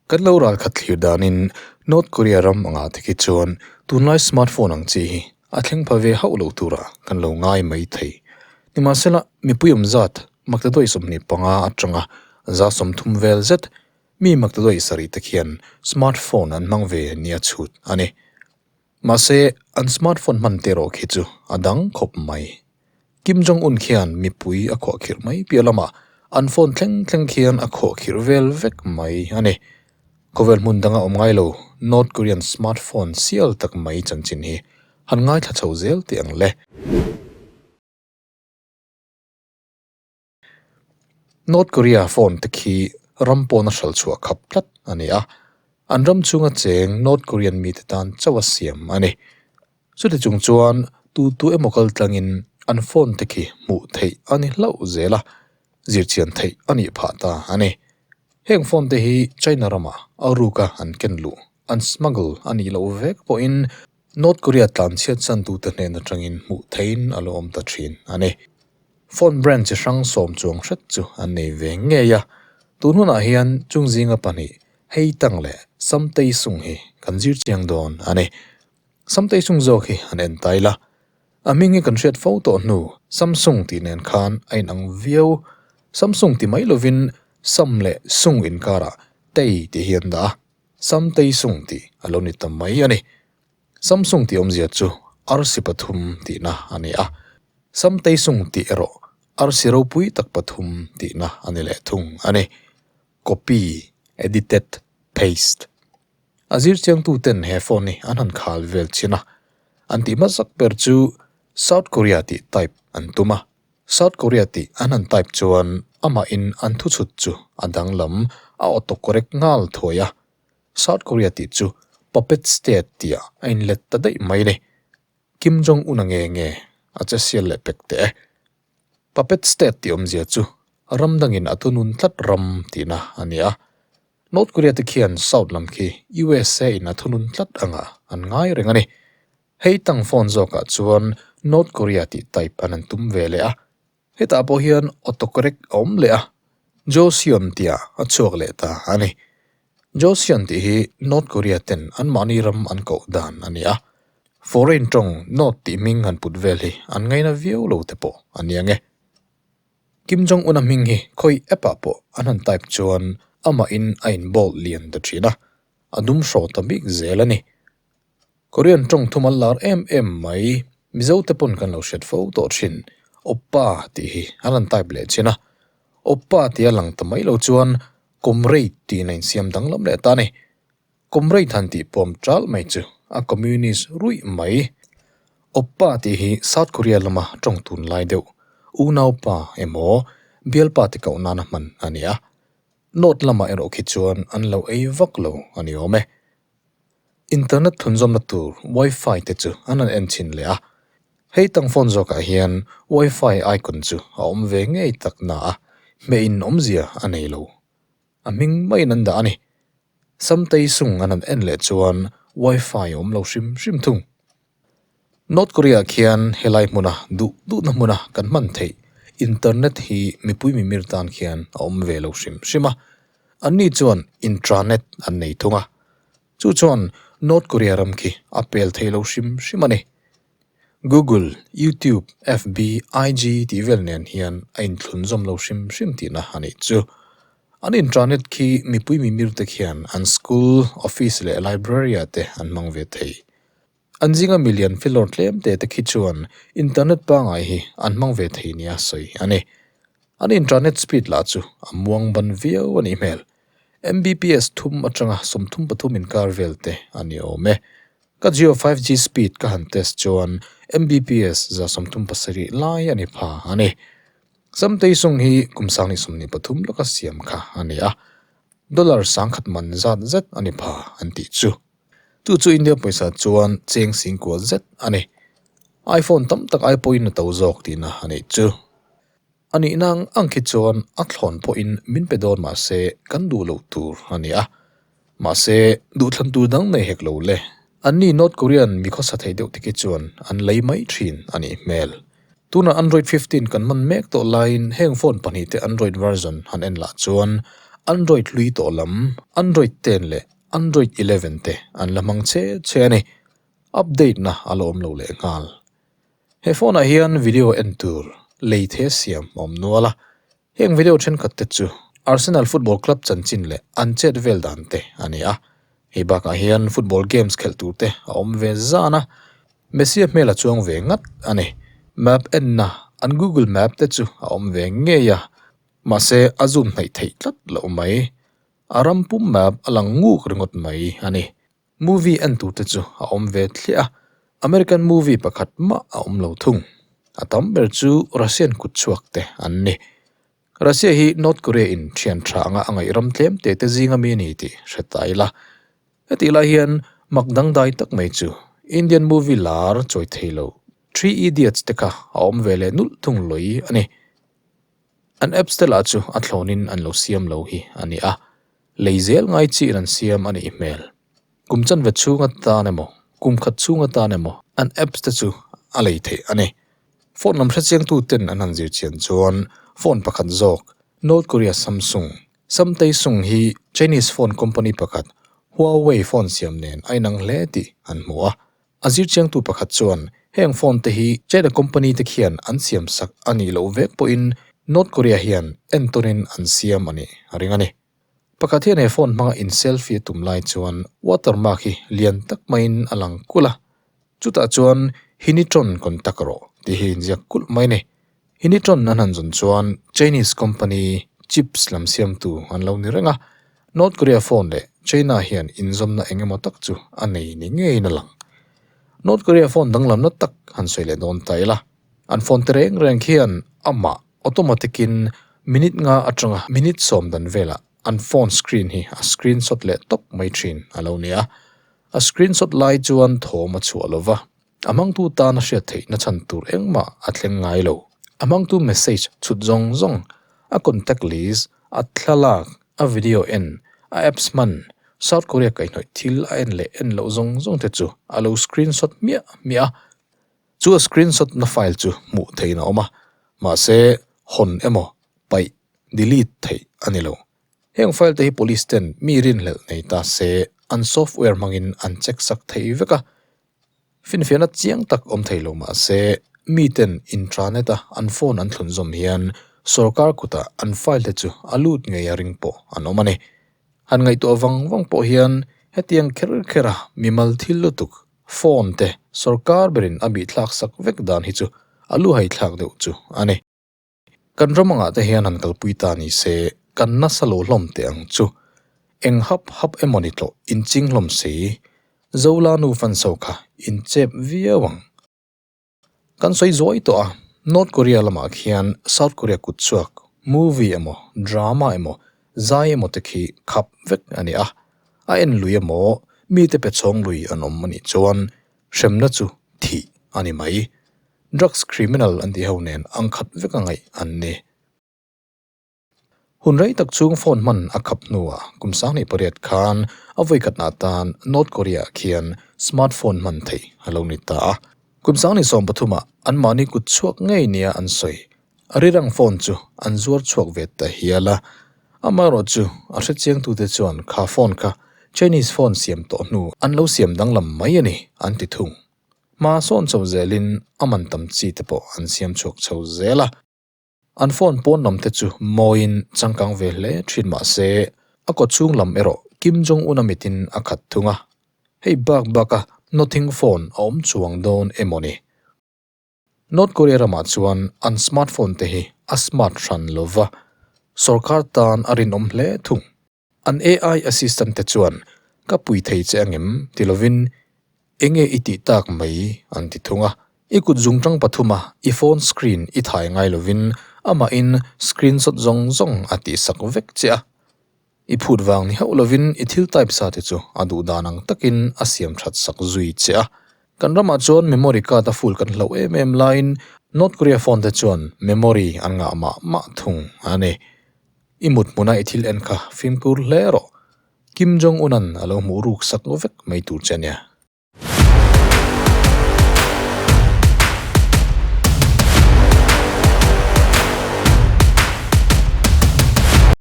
Kan lo ralkhat thlir danin North Korea ram angah te khi chuan tunlai smartphone ang chi hi a thleng pha ve hauh lo turah kan lo ngai mai thei. Nimahsela, mipui awm zat maktaduai 25 atanga 30 vel zet mi maktaduai 7 te khian smartphone an hmang ve nia chhut a ni. Mahse, an smartphone hman te erawh khi chu a dang khawp mai. Kim Jong Un khian mipui a khuahkhirh mai piah lamah an phone thleng thleng khian a khuahkhirh vel vek mai a ni. Khawvel hmun danga awm ngai lo North Korean smartphone sial tak mai chanchin hi han ngaithla chho zel teh ang le. North Korea phone te khi ram pawna hral chhuah khap tlat a ni a, an ram chhunga cheng North Korean mite tan chauh a siam a ni. Chuti chung chuan tu tu emaw kal tlangin an phone te khi hmuh theih a ni hlauh zel a, zirchian theih a nih phah ta a ni. Heng phone te hi China ramah a ruka an ken luh, an smuggle a nih loh vek pawhin North Korea tlanchhiat chantute hnen atangin hmuh theihin a lo awm ta thin a ni. Phone brand chi hrang sawm chuang hret chu an nei ve ngei a, tun hunah hian chung zinga pahnih hei tang leh Samtei sung hi kan zir chiang dawn a ni. Samtei sung zawk hi an en ta ila, a hming hi kan hriat fo tawh hnu Samsung tih nen khan a inang viau. Samsung ti mai lovin Sam leh Sung inkarah Tei tih hi an dah a, Samtei sung tih a lo ni ta mai a ni. Samsung tih awmzia chu arsi pathum tihna a ni a, Samteisung tih erawh arsi ropui tak pathum tihna a ni leh thung a ni. Copy, edited, paste. A zirchiangtuten he phone hi an han khal vel chin a, an tih hmasak ber chu South Korea tih type an tum a, South Korea tih an han type chuan amahin an thuchhut chu a danglam a autocorrect nghal thuai a, South Korea tih chu puppet state tih ah a inlet ta daih mai a ni. Kim Jong Un a nge nge a che sial leh pek teh e. Puppet state tih awmzia chu ram dangin a thunun tlat ram tihna a ni a. North Korea te khian South lam khi USA in a thunun tlat anga an ngai reng a ni. Hei tang phone zawkah chuan North Korea tih type an han tum ve leh a. Hetah pawh hian autocorrect a awm leh a, Joseon tihah a chhuak leh ta a ni. Joseon tih hi North Korea ten anmahni ram an koh dan a ni a, foreign tawng North tih hming han put vel hi an ngaina viau lo te pawh a ni ang e. Kim Jong Un-a hming hi khawi app-ah pawh an han type chuan amahin a inbold lian ta thin a, a dum hraw ta bik zel a ni. Korean tawng thum an lar em em mai, Mizo te pawn kan lo hriat fo tawh thin, Oppa tih hi an han type leh chin a, Oppa tih a lang ta mai lo chuan Comrade tiin a insiam danglam leh ta a ni. Comrade han tih puam ṭalh mai chu a communist ruih mai. Oppa tih hi South Korea lama tawng tunlai deuh, unaupa emaw bialpa ti koh nana hman a ni a, North lamah erawh khi chuan an lo ei vak lo a ni awm e. Internet thunzawmna tur Wi-Fi te chu an han en chhin leh a, hei tang phone zawkah hian Wi-Fi icon chu a awm ve ngei tak na a, hmeh in awmzia a nei lo. A hming maiin an dah a ni. Samtei sung an han en leh chuan Wi-Fi a awm lo hrim hrim thung. North Korea khian helai hmuna duh duhna hmuna kan hman theih internet hi mipui mimir tan khian a awm ve lo hrim hrim a, anni chuan intranet an nei thung a, chu chuan North Korea ram khi a pel thei lo hrim hrim a ni. Google, YouTube, FB, IG tih vel nen hian a inthlun zawm lo hrim hrim tihna a nih chu. An intranet khi mipui mimir te khian an school, office leh library ah te an hmang ve thei. An zinga milian filawr tlem te te khi chuan internet pangngai hi an hmang ve thei nia sawi a ni. An internet speed lah chu a muang ban viau a nih hmel. Mbps thum atanga 33 inkar vel te a ni awm e. Ka Jio 5G speed ka han test chuan Mbps 137 lai a ni pha a ni. Samtei sung hi kum 2023 lawka siam kha a ni a, dollar 10,000 man zat zet a ni pha an tih chu. Chu chu India pawisa chuan cheng singkua zet a ni. iPhone tam tak ai pawhin a to zawk tihna a nih chu. A nihna ang ang khi chuan a thlawn pawhin min pe dawn mahse kan duh loh tur a ni a. Mahse duhthlan tur dang nei hek lo le. Anni North Korean mi khawsa thei deuh te khi chuan an lei mai thin a nih hmel. Tunah Android 15 kan man mek tawh laiin heng phone pahnih te Android version han en lah chuan Android hlui tawh lam Android 10 leh Android 11 te an la hmang che che a ni. Update na a la awm lo leh nghal. He phone ah hian video en tur lei the siam a awm nual a. Heng video thenkhat te chu Arsenal Football Club chanchin leh an chet vel dan te a ni a. Hei bakah hian football games khelh tur te a awm ve zan a. Messi a hmel a chuang ve ngat a ni. Map enna an Google Map te chu a awm ve ngei a, mahse a zoom hnaih theih tlat loh mai. A ram pum map a lang nguk ringawt mai a ni. Movie en tur te chu a awm ve thliah a, American movie pakhat mah a awm lo thung. A tam ber chu Russian kut chhuak te an ni. Russia hi North Korea in thian tha anga a ngaih ram tlem te te zinga mi a ni tih hre ta ila. Hetih lai hian mak dangdai tak mai chu Indian movie lar chawi thei lo Three Idiots te kha a awm ve leh nulh thung lawih a ni. An apps te lah chu a thlawnin an lo siam lo hi a ni a, lei zel ngai chiin an siam a nih hmel. Kum chanve chhung atan emaw, kum khat chhung atan emaw an apps te chu a lei theih a ni. Phone lam hrechiangtu ten an han zir chian chuan phone pakhat zawk North Korea Samsung, Samtaesung hi Chinese phone company pakhat Huawei phone siam nen a inang hle tih an hmu a. A zirchiangtu pakhat chuan heng phone te hi China company te khian an siam sak a nih loh vek pawhin North Korea hian entawnin an siam a nih a ring a ni. Pakhat hian he phone hmanga in selfie a tum lai chuan watermark hi lian tak maiin a lang kulh a, chutah chuan Hinitron contact rawh tih hi inziak kulh mai a ni. Hinitron an han zawn chuan Chinese company chips lam siamtu an lo ni reng a, North Korea phone leh China hian inzawmna eng emaw tak chu a nei ni ngeiin a lang. North Korea phone danglamna tak han sawi leh dawn ta ila, an phone te reng reng khian amah Automatic in minute nga atanga minute sawm dan velah an phone screen hi a screenshot leh tawp mai thin a lo ni a. A screenshot lai chuan thawm a chhuah lova, a hmangtu tan a hriat theih na chhan tur engmah a thleng ngai lo. A hmangtu message chhut zawng zawng, a contact list, a thlalak, a video en, a apps hman, South Korea kaihhnawih thil a en leh en loh zawng zawng te chu a lo screenshot hmiah hmiah a. Chu a screenshot na file chu hmuh theihin a awm a, mahse hawn emaw paih, delete, theih a ni lo. Heng file te hi police ten mi rinhlelh nei ta se an software hmangin an check sak thei vek a. Finfiahna chiang tak awm thei lo mahse mi ten intranet a an phone an thlun zawm hian sorkar kutah an file te chu a lut ngei a ring pawh an awm a ni. Han ngaihtuah vang vang pawh hian hetiang kher kher a mimal thil lutuk Phone te sorkar berin a bihthlak sak vek dan hi chu a luhai thlak deuh chu a ni. Kan ram angah te hian han kalpui ta ni se kan nasa lo hlawm teh ang chu. Eng hap hap emaw ni tlawh inching hlawm si, Zola nu fan so kha inchep viau ang. Kan sawi zuai tawh a, North Korea lamah khian South Korea kut chhuak movie emaw, drama emaw, zai emaw te khi khap vek a ni a. A en lui emaw, mite pe chhawng lui an awm a nih chuan hremna chu thih a ni mai. Drugs criminal an tih ho nen ang khat vek a ngaih an ni. Hun rei tak chhung phone hman a khap hnuah kum 18 khan a vawikhatna atan North Korea khian smartphone hman theih a lo ni ta a. Kum 23 ah anmahni kut chhuak ngei nia an sawi. A rirang phone chu an zuar chhuak ve ta hial a. Amaherawhchu a hrechiangtute chuan kha phone kha Chinese phone siam tawh hnu an lo siam danglam mai a ni an ti thung. Hma sawn chho zelin a man tam chi te pawh an siam chhuak chho zel a. An phone pawn lam te chu mawiin changkang ve hle thin mah se a kaw chhung lam erawh Kim Jong Un-a mitin a khat thung a, hei bak baka Nothing phone a awm chuang dawn emaw ni? North Korea ramah chuan an smartphone te hi a smart hran lo va, sorkar tan a rinawm hle thung. An AI assistant te chuan ka pui thei che angem ti lovin enge i tih tak mai an ti thung a. I kut zungtang pathuma i phone screen i thai ngai lovin amahin screenshot zawng zawng a tihsak vek che a. I phut vang ni hauh lovin i thil type sa te chu a duh dan ang takin a siam that sak zui che a. Kan ramah chuan memory card a full kan hlauh em em laiin North Korea phone te chuan memory an ngah mah mah thung a ni. I mut hmuna i thil en kha fimkhur hle rawh. Kim Jong Un-a'n a lo hmuh ruk sak vek mai tur che nia.